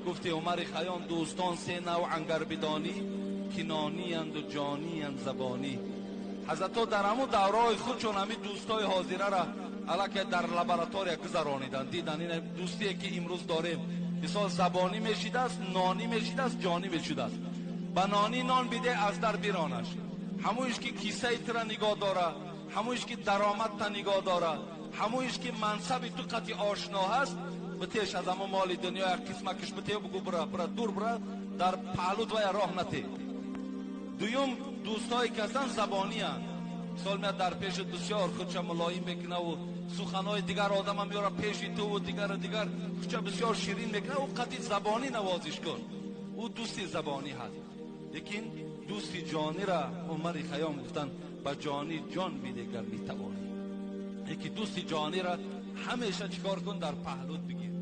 Гуфти Умари Хайём: дӯстон се навъ ангар бидонӣ, ки нонианд ҷонианд, забонӣ. Ҳазрато дар ҳамун давраҳои худшон ҳамин дӯстои ҳозирара аллакай дар лаборатория гузарониданд, дидан ин дӯстие, ки имрӯз дорем, мисол, забонӣ мешидааст, нонӣ мешидааст, ҷонӣ мешудааст. Ба нонӣ нон биде, аз дар биронаш. Ҳамоиш ки кисаи тура нигоҳ дора, ҳамоиш ки даромадта нигоҳ дора, ҳамоиш ки мансаби ту қати ошно ҳаст, битеш аз ҳамон моли дунё як қисмакиш бите, бугӯ: «Бира, бира, дур бира, дар паҳлут вая роҳ нате». Дуюм, дӯстҳое ки ҳастанд, забониянд. Мисол, меяд дар пеши, бисёр худша мулоим мекунаву суханҳои дигар одама меёра пеши туву дигару дигар, худша бисёр ширин мекуна. Ӯ қати забонӣ навозиш кун, ӯ дӯсти забонӣ ҳаст. Лекин дӯсти ҷонира Умари Хайём гуфтанд: ба ҷонӣ ҷон бидегар метавонӣ. Яки дӯсти ҷонира ҳамеша чӣ кор кун? Дар паҳлут бигир.